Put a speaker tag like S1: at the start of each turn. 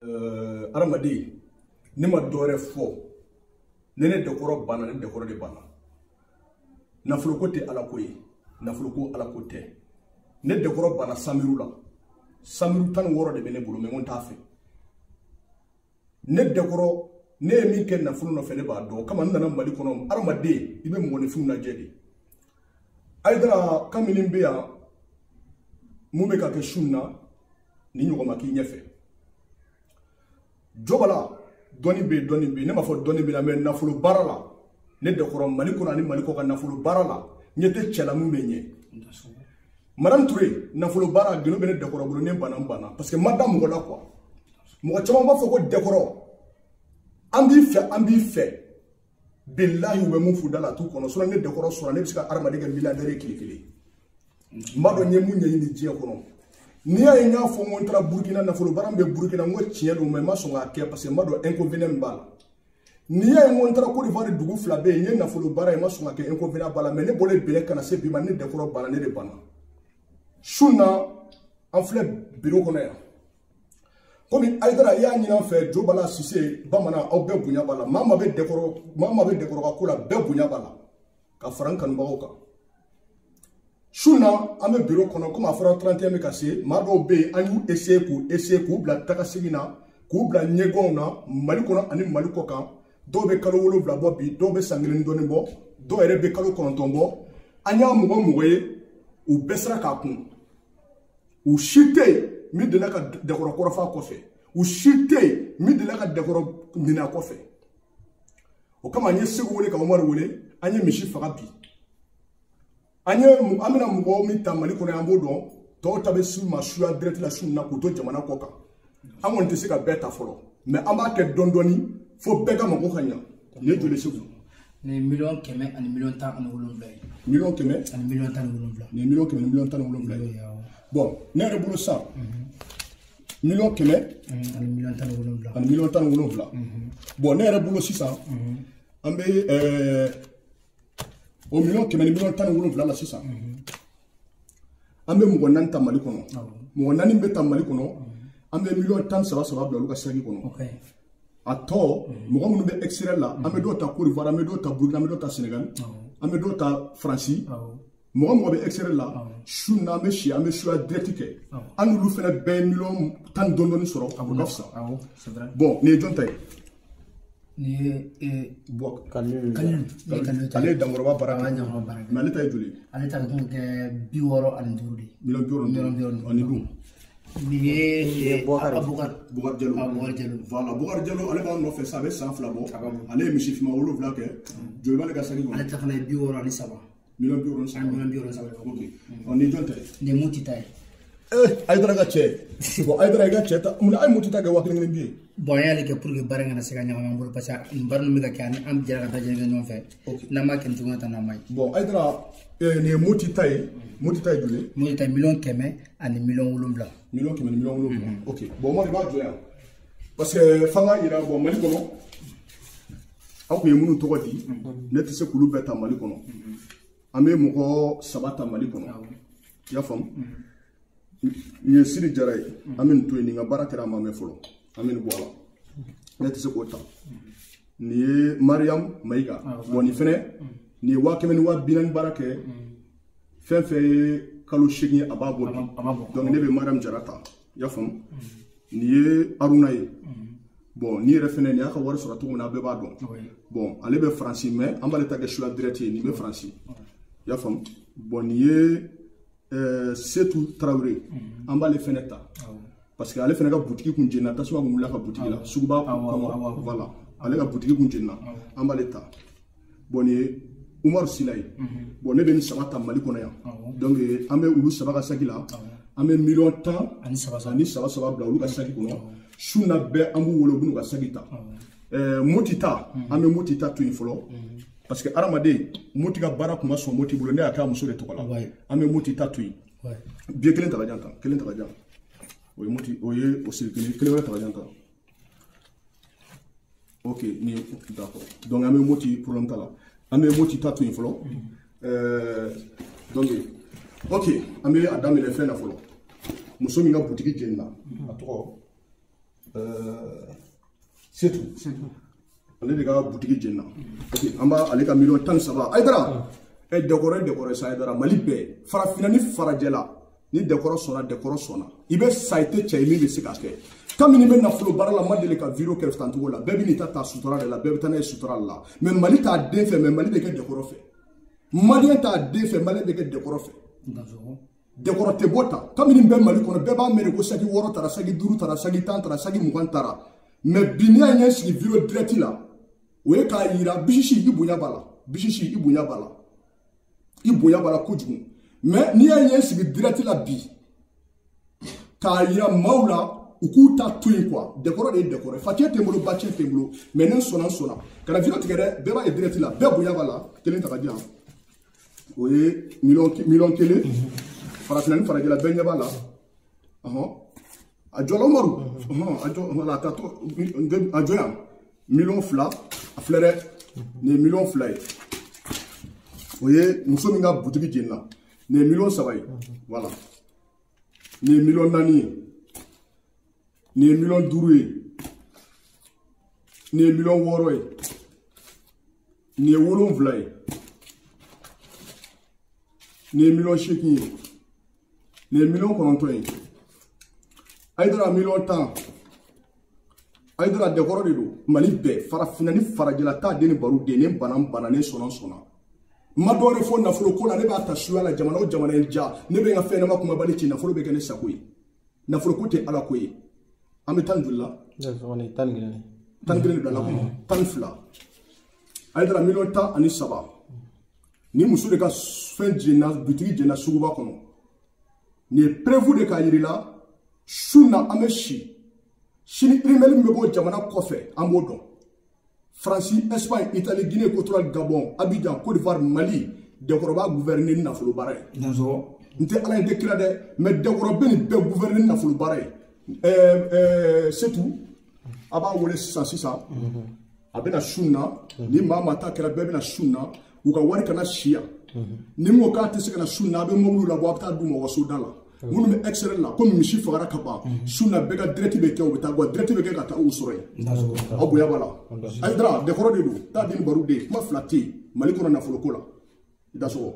S1: Hadamaden ne ma dɔwɛrɛ fɔ ne ne dɛkɔrɔ banna ne dɛkɔrɔ de banna nafoloko tɛ ala ko ye nafoloko ala ko tɛ ne dɛkɔrɔ banna samiru la samiru 16 de bɛ ne bolo mɛ n ko n t'a fɛ ne dɛkɔrɔ ne ye min kɛ nafolo nɔfɛ ne b'a dɔn o kama n nana Mali kɔnɔ hadamaden i bɛ mɔgɔninfinw lajɛ de Hayidara kan minnu bɛ yan mun bɛ ka kɛ su in na ni ɲɔgɔn ma k'i ɲɛfɛ Jobala dɔnni bɛ yen dɔnni bɛ yen ne m'a fɔ dɔnni bɛ na mɛ nafolo baara la ne dɛkɔrɔ Mali kɔnɔ ani Mali kɔ ka nafolo baara la ɲɛ tɛ cɛ la mun bɛ ɲɛ Madame Touré nafolo baara geno bɛ ne dɛkɔrɔ bolo ne banna n banna parce que n ma da mɔgɔ la quoi mɔgɔ caman b'a fɔ ko dɛkɔrɔ an b'i fɛ an b'i fɛ bilahi u bɛ mun f'u da la a t'u kɔnɔ sinon ne dɛkɔrɔ sɔrɔ ne bɛ se ka hadamaden kɛ milliardaire ye tile kelen n b'a dɔn n ye mun ɲɛɲini diɲɛ kɔnɔ n'i y'a ye n y'a fɔ n ko n taara Burukina nafolo baara min bɛ Burukina n ko tiɲɛ don mɛ n ma sɔn k'a kɛ parce que n b'a dɔn inconvénient min b'a la n'i y'a ye n ko n taara Côte d'Ivoire dugu fila bɛ yen n ye nafolo baara ye n ma sɔn ka kɛ inconvénient b'a la mɛ ne bɔlen Benin ka na se bi ma ne dɛkɔrɔ banna ne de banna su na an filɛ bureau kɔnɔ yan komi Hayidara i y'a ɲini an fɛ Jobala Sise bamanan aw bɛɛ bonya b'a la maa maa bɛ dɛkɔrɔ maa maa bɛ dɛkɔrɔ ka ko la bɛɛ bonya b'a la ka fara n kanubagaw kan su na an bɛ bureau kɔnɔ komi a fɔra 31 bɛ ka se maa dɔw bɛ yen an y'u essayer k'u essayer k'u bila tagasegin na k'u bila ɲɛgɛnw na Mali kɔnɔ ani Mali kɔ kan dɔw bɛ kalo 7 bɔ bi dɔw bɛ san 1 ni dɔɔnin bɔ dɔw yɛrɛ bɛ kalo 9 bɔ an y'a mɔgɔ mɔgɔ ye u bɛɛ sera k'a kun u si tɛ yen min delila ka dɛkɔrɔ kɔrɔfɔ a kɔfɛ u si tɛ yen min delila ka dɛkɔrɔ minɛ a kɔfɛ o kama an ye Segu wele ka Umaru wele an ye misi faga bi an ye an bɛna mɔgɔ min ta Mali kɔnɔ an b'o dɔn tɔw ta bɛ s'u ma suya direct la su in na k'u to jamana kɔ kan an kɔni tɛ se ka bɛɛ ta fɔlɔ mɛ an b'a kɛ dɔɔni dɔɔni fo bɛɛ ka mako ka ɲa nin ye joli Segu
S2: nin ye 100 000 000 ani 17 000 ye
S1: 100 000 000
S2: ani 17 000
S1: nin ye 100 000 000 ni 17 000 ye bon ne yɛrɛ bolo sisan 100 000 000
S2: ani 17 000
S1: ani 17 000 bon ne yɛrɛ bolo sisan an bɛ o 100 000 000 ni 17 000 la sisan an bɛ mɔgɔ 4 ta Mali kɔnɔ mɔgɔ 4 bɛ ta Mali kɔnɔ an bɛ 13 000 000 bila olu ka saki kɔnɔ a tɔ mɔgɔ minnu bɛ extérieur la an bɛ dɔw ta Côte d'Ivoire an bɛ dɔw ta Burkina an bɛ dɔw ta Sénégal an bɛ dɔw ta Faransi mɔgɔ mɔgɔ bɛ extérieur la su na an bɛ si an bɛ suya direct kɛ an n'olu fana bɛɛ ye 10 000 000 dɔɔni dɔɔni sɔrɔ o ka fisa bon nin ye jɔn ta ye
S2: nin ye
S1: Kalilu
S2: Kalilu
S1: ale ye dankɔrɔba baara kɛ
S2: kɛ
S1: mais ale ta ye joli ye
S2: ale ta kan kɛ 65 de ye
S1: 65 000
S2: 000
S1: ani dun
S2: nin ye
S3: Boubacar
S1: Boubacar Diallo
S2: Boubacar Diallo
S1: voilà Boubacar Diallo ale b'an nɔfɛ sa a bɛ san 2 bɔ ale ye misi finman 7 kɛ joli b'ale ka saki kɔnɔ
S2: ale ta fana ye 63
S1: 63 000
S2: 63 000
S1: ok ɔ nin jɔn ta ye
S2: nin ye Moti ta ye
S1: Hayidara ka cɛ bon Hayidara i ka cɛ ta mun na a ye Moti ta kɛ 1000 kelen bi ye
S2: bon an y'ale kɛ pour que baara in kana se ka ɲagami an bolo parce que nin baara ninnu bɛ ka kɛ ani an jɛra ka taa jɛn kɛ ɲɔgɔn fɛ n'an b'a kɛ nin cogo in na tan n'a ma ɲi
S1: bon Hayidara nin ye Moti ta ye Moti ta ye joli ye
S2: Moti ta ye 100 000 000 ani 7 000 000
S1: 100 000 000 ni 7 000 000 ok bon Umaru i b'a jɔ yan parce que f'an k'a yira bon Mali kɔnɔ aw kun ye minnu tɔgɔ di ne tɛ se k'olu bɛɛ ta Mali kɔnɔ an bɛ mɔgɔ 3 ta Mali kɔnɔ i y'a faamu nin ye Sidi Jara ye an bɛ nin to yen nin ka baara kɛra a ma mɛn fɔlɔ an bɛ nin bɔ a la ne tɛ se k'o ta nin ye Mariam Mayiga bon nin fɛnɛ nin ye 100 000 ni 40 000 baara kɛ fɛn fɛn ye kalo 8 ye a b'a bɔ bi donc ne bɛ Mariam Jara ta i y'a faamu nin ye Aruna ye bon nin yɛrɛ fɛnɛ nin y'a ka wari sɔrɔ cogo min na a bɛɛ b'a dɔn bon ale bɛ Faransi mais an b'ale ta kɛ suya direct ye nin bɛ Faransi i y'a faamu bon nin ye Setu Tarawele an b'ale fɛnɛ ta parce que ale fɛnɛ ka butigi kun jenina tasuma kun wulila ka butigi la suguba kɔnɔ voilà ale ka butigi kun jenina an b'ale ta bon nin ye Umaru Sila ye bon ne bɛ nin 3 ta Mali kɔnɔ yan donc an bɛ olu 3 ka saki la an bɛ 10 000 000
S2: ani 3
S1: ani 3 3 bila olu ka saki kɔnɔ su na bɛɛ an b'u wele u b'u ka saki ta Moti ta an bɛ Moti ta to yen fɔlɔ parce que hadamaden Moti ka baara kun ma sɔn Moti bolo ne y'a kɛ a muso de tɔgɔ la an bɛ Moti ta to yen biye kelen ta ka jan tan kelen ta ka jan o ye Moti o ye o siri kelen kelen wɛrɛ ta ka jan tan ok ni d'accord donc an bɛ Moti problème ta la an bɛ Moti ta to yen fɔlɔ donc ok an bɛ a daminɛ fɛn na fɔlɔ muso min ka butigi jenina a tɔgɔ Setu ale de ka butigi jenna. Ok, an b'a ale ka 13 millions. Hayidara ɛ Dɛkɔrɔ ye Dɛkɔrɔ ye sa. Hayidara, Mali bɛɛ, farafinna ni farajɛla, ni Dɛkɔrɔ sɔnna, Dɛkɔrɔ sɔnna. I bɛ sa, i tɛ cɛ ye min bɛ se ka kɛ. Kabini bɛ nafolo baara la, ma deli ka vidéo kɛ tancogo la. Bɛɛ bɛ n'i ta ta sutura de la, bɛɛ bɛ taa n'a ye sutura de la. Mais Mali t'a den fɛ, mais Mali bɛ kɛ Dɛkɔrɔ fɛ. Malien t'a den fɛ, Malien bɛ kɛ Dɛkɔrɔ fɛ. Dɛkɔrɔ tɛ bɔ ta. Kabini bɛ Mali kɔnɔ, bɛɛ b'a mɛn de ko saki 6 taara, saki 5 taara, saki 10 taara, saki 20 taara. Mais bi, n'i y'a ɲɛ sigi vidéo direct la, o ye k'a yira bisisi i bonya b'a la, bisisi i bonya b'a la, i bonya b'a la kojugu. Mais n'i y'a ɲɛ sigi direct la bi k'a yira maaw la, u k'u ta to yen quoi. Dɛkɔrɔ de ye Dɛkɔrɔ ye. Facɛ tɛ n bolo, bacɛ tɛ n bolo, mais ne sɔnna, n sɔnna. Kana vidéo tigɛ dɛ, bɛɛ b'a ye direct la, bɛɛ bonya b'a la. Kelen ta ka di yan, o ye 1 million. Farafinna ni farajɛla, bɛɛ ɲɛ b'a la. Ɔhɔn, a jɔla Umaru, ɔhɔn, a jɔ, wala a ta to a jɔ yan. 2 millions, a filɛ dɛ, nin ye 2 millions ye. O ye muso min ka butigi jenina. Nin ye 3 millions ye, voilà. Nin ye 4 millions ye, nin ye 5 millions ye, nin ye 6 millions ye, nin ye 7 ye, nin ye 8 millions ye, nin ye 9 millions ye. Hayidara, 10 millions. Hayidara, Dɛkɔrɔ de don. Mali bɛɛ, farafinna ni farajɛla, t'a den ni baro den. Ne bana, n bana, ne sɔnna, n sɔnna. N ma dɔwɛrɛ fɔ nafolo ko la. Ne b'a ta suya la. Jamana o jamana ye ja, ne bɛ n ka fɛn ɲɛnama kumabali ci. Nafolo bɛ kɛ ne sago ye. Nafolo ko tɛ Ala ko ye. An bɛ tan joli la?
S3: 11.
S1: 11 de bila la kɔnɔ, 12. Hayidara, 13 millions. Ni muso de ka fɛn jenna, butigi jenna suguba kɔnɔ. Nin ye preuve de k'a yir'i la. Su na an bɛ si sini, email min bɛ bɔ jamana kɔfɛ, an b'o dɔn. Faransi, Espagne, Italie, Guinée Équatoriale, Gabon, Abidjan, Côte d'Ivoire, Mali, Dɛkɔrɔ b'a gouverner ni nafolo baara ye. N tɛ Ala ye, n tɛ kira dɛ, mais Dɛkɔrɔ bɛ nin bɛɛ gouverner ni nafolo baara ye. Ɛɛ Setu, a b'a wele sisan sisan, a bɛna su na. Ni maa maa ta kɛra, bɛɛ bɛna su na. U ka wari kana si yan. Ni min ko k'a tɛ se ka na su na, a bɛ mobili labɔ, a bɛ taa d'u ma u ka so da la. Minnu bɛ extérieur la, komi misi fagara ka ban, su na bɛɛ ka direct bɛ kɛ, u bɛ taa wa direct bɛ kɛ ka taa u sɔrɔ yen. Aw bonya b'a la. Hayidara, Dɛkɔrɔ de don, taa den ni baro den. Kuma fila tɛ yen Mali kɔnɔ nafolo ko la. I da sɔgɔ.